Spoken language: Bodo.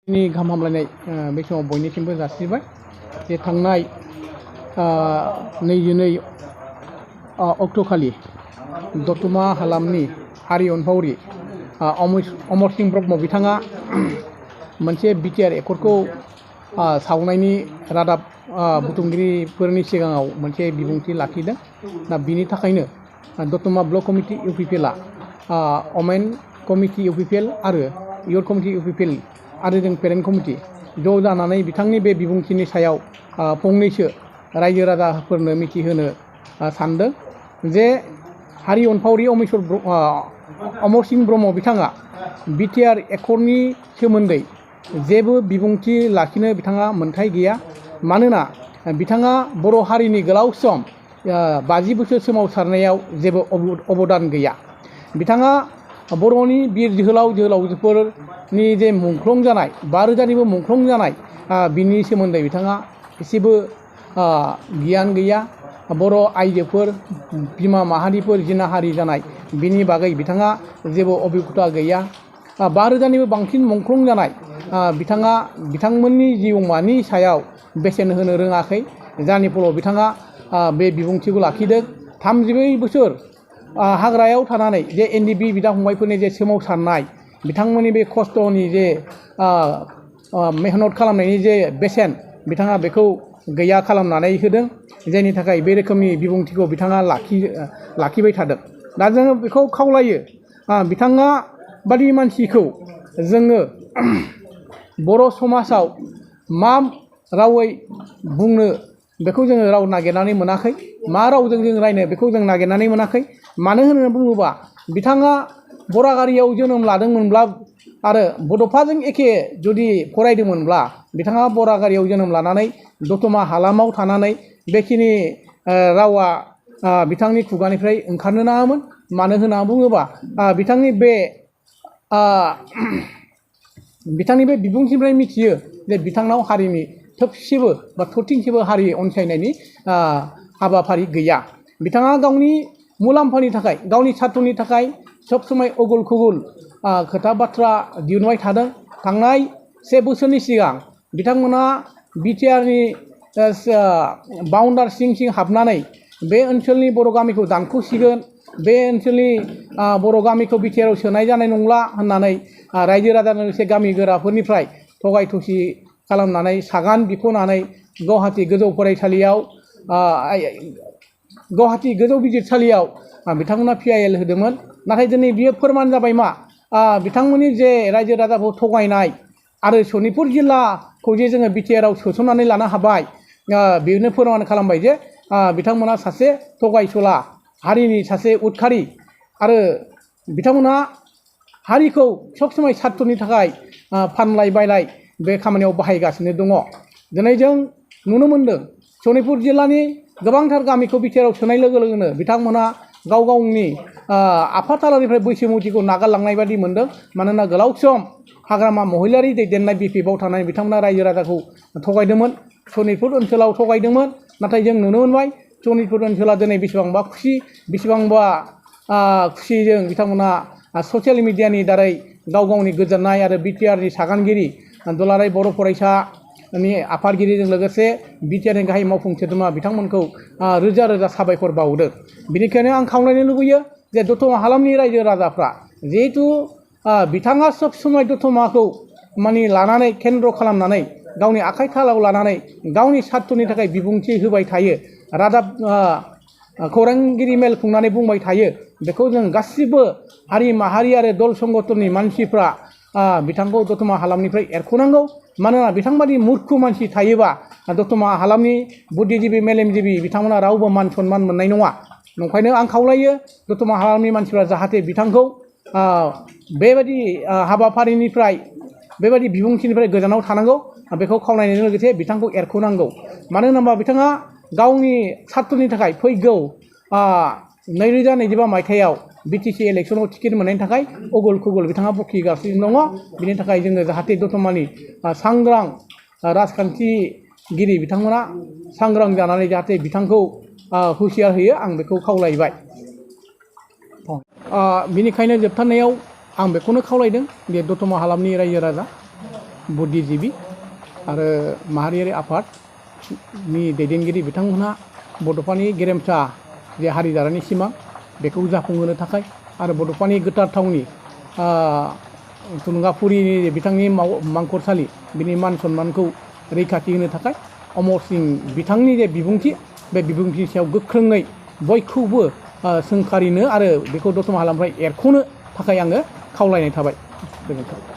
नि गाहाम हामलायनाय बे समाव बयनिसिमबो जासिबाय जे थांनाय 22 अक्ट'खालि दतमा हालामनि हारि अनफावरि अमरसिं ब्रह्म बिथाङा मोनसे बिटिआर एकर्डखौ सावनायनि रादाब बुथुमगिरिफोरनि सिगाङाव मोनसे बिबुंथि लाखिदों। दा बिनि थाखायनो दतमा ब्लक कमिटि UPPL अमेन कमिटि UPPL आरो इयुथ कमिटि UPPL आरो जों पेरेन्ट कमिटि ज' जानानै बिथांनि बे बिबुंथिनि सायाव फंनैसो रायजो राजाफोरनो मिथिहोनो सानदों जे हारि अनफावरि अमरसिं ब्रह्म बिथाङा बिटिआर एकर्डनि सोमोन्दै जेबो बिबुंथि लाखिनो बिथाङा मोन्थाय गैया। मानोना बिथाङा बर' हारिनि गोलाव सम 50 बोसोर सोमावसारनायाव जेबो अबदान गैया। बिथाङा बर'नि बिर जोहोलाव जोहोलावजोफोरनि जे मुंख्लं जानाय 5000निबो मुंख्लं जानाय बिनि सोमोन्दै बिथाङा एसेबो गियान गैया। बर' आइजोफोर बिमा माहारिफोर जिनाहारि जानाय बिनि बागै बिथाङा जेबो अभिगता गैया। 5000निबो बांसिन मुंख्लं जानाय बिथाङा बिथांमोननि जिउमानि सायाव बेसेन होनो रोङाखै। जायनि फलाव बिथाङा बे बिबुंथिखौ लाखिदों। 32 बोसोर हाग्रायाव थानानै जे NDB बिदा फंबायफोरनि जे सोमावसारनाय बिथांमोननि बे खस्थ'नि जे मेहनत खालामनायनि जे बेसेन बिथाङा बेखौ गैया खालामनानै होदों। जायनि थाखाय बे रोखोमनि बिबुंथिखौ बिथाङा लाखिबाय थादों। दा जोङो बेखौ खावलायो बिथाङा बादि मानसिखौ जोङो बर' समाजाव मा रावै बुंनो बेखौ जोङो राव नागिरनानै मोनाखै। मा रावजों जों रायनो बेखौ जों नागिरनानै मोनाखै। मानो होननानै बुङोबा बिथाङा बरागारियाव जोनोम लादोंमोनब्ला आरो बड'फाजों एखे जुदि फरायदोंमोनब्ला बिथाङा बरागारियाव जोनोम लानानै दतमा हालामाव थानानै बेखिनि रावा बिथांनि खुगानिफ्राय ओंखारनो नाङामोन। मानो होनना बुङोबा बिथांनि बे बिबुंथिनिफ्राय मिथियो जे बिथांनाव हारिनि थोबसेबो बा थरथिंसेबो हारि अनसायनायनि हाबाफारि गैया। बिथाङा गावनि मुलाम्फानि थाखाय गावनि सार्थनि थाखाय सब समाय अगल खुगुल खोथा बाथ्रा दिहुनबाय थादों। थांनाय 1 बोसोरनि सिगां बिथांमोना बिटिआरनि बाउन्डार सिं सिं हाबनानै बे ओनसोलनि बर' गामिखौ दानख'सिगोन, बे ओनसोलनि बर' गामिखौ बिटिआरआव सोनाय जानाय नंला होननानै रायजो राजाजों लोगोसे गामि गोराफोरनिफ्राय थगाय थसि खालामनानै सागान बिख'नानै गुवाहाटि गोजौ बिजिरसालियाव बिथांमोना PIL होदोंमोन। नाथाय दिनै बियो फोरमान जाबाय मा बिथांमोननि जे रायजो राजाखौ थगायनाय आरो सनितपुर जिल्लाखौ जे जोङो बिटिआरआव सोसननानै लानो हाबाय बेनो फोरमान खालामबाय जे बिथांमोना सासे थगायसुला हारिनि सासे उदखारि आरो बिथांमोना हारिखौ सब समाय सार्थनि थाखाय फानलाय बायलाय बे खामानियाव बाहायगासिनो दङ। दिनै जों नुनो मोनदों सनितपुर जिल्लानि गोबांथार गामिखौ बिटिआरआव सोनाय लोगो लोगोनो बिथांमोना गाव गावनि आफाथालानिफ्राय बैसोमुथिखौ नागारलांनाय बादि मोनदों। मानोना गोलाव सम हाग्रामा महिलारि दैदेननाय BPFआव थानाय बिथांमोना रायजो राजाखौ थगायदोंमोन। सनितपुर ओनसोलाव थगायदोंमोन। नाथाय जों नुनो मोनबाय सनितपुर ओनसोला दिनै बेसेबांबा खुसि, बेसेबांबा खुसिजों बिथांमोना ससियेल मिडियानि दारै गाव गावनि गोजोननाय आरो बिटिआरनि सागानगिरि दुलाराय बर' फरायसानि आफादगिरिजों लोगोसे बिटिआरनि गाहाय मावफुं सोद्रोमा बिथांमोनखौ रोजा रोजा साबायखर बावदों। बेनिखायनो आं खावलायनो लुबैयो जे दतमा हालामनि रायजो राजाफ्रा जिहेतु बिथाङा सब समाय दतमाखौ लानानै केन्द्र खालामनानै गावनि आखाइ थालाव लानानै गावनि सार्थनि थाखाय बिबुंथि होबाय थायो, रादाब खौरांगिरि मेल खुंनानै बुंबाय थायो। बेखौ जों गासिबो हारि माहारि आरो दल संगठननि मानसिफ्रा बिथांखौ दतमा हालामनिफ्राय एरख'नांगौ। मानोना बिथांबादि मुर्ख मानसि थायोबा दतमा हालामनि बुद्धिजिबि मेलेमजिबि बिथांमोना रावबो मान सनमान मोननाय नङा। नंखायनो आं खावलायो दतमा हालामनि मानसिफ्रा जाहाथे बिथांखौ बेबायदि हाबाफारिनिफ्राय बेबायदि बिबुंथिनिफ्राय गोजानाव थानांगौ बेखौ खावलायनायजों लोगोसे बिथांखौ एरख'नांगौ। मानो होनोबा बिथाङा गावनि सार्थनि थाखाय फैगौ 2025 मायथाइयाव BTC इलेक्सनाव टिकेट मोननायनि थाखाय अगल खुगल बिथाङा बखिगासिनो दङ। बिनि थाखाय जोङो जाहाथे दतमानि सांग्रां राजखान्थिगिरि बिथांमोना सांग्रां जानानै जाहाथे बिथांखौ हुसियार होयो आं बेखौ खावलायबाय। बिनिखायनो जोबथारनायाव आं बेखौनो खावलायदों जे दतमा हालामनि रायजो राजा बुद्धिजिबि आरो माहारियारि आफादनि दैदेनगिरि बिथांमोनहा बड'फानि गेरेमसा जे हारि दानायनि सिमां बेखौ जाफुंहोनो थाखाय आरो बड'फानि गोथार थावनि थुलुंगाफुरिनि बिथांनि मांखरसालि बिनि मान सन्मानखौ रैखाथि होनो थाखाय अमर सिं बिथांनि जे बिबुंथि बे बिबुंथिनि सायाव गोख्रोङै बयखौबो सोंखारिनो आरो बेखौ दतमा हालामनिफ्राय एरख'नो थाखाय आङो खावलायनाय थाबाय। गोजोन्थों।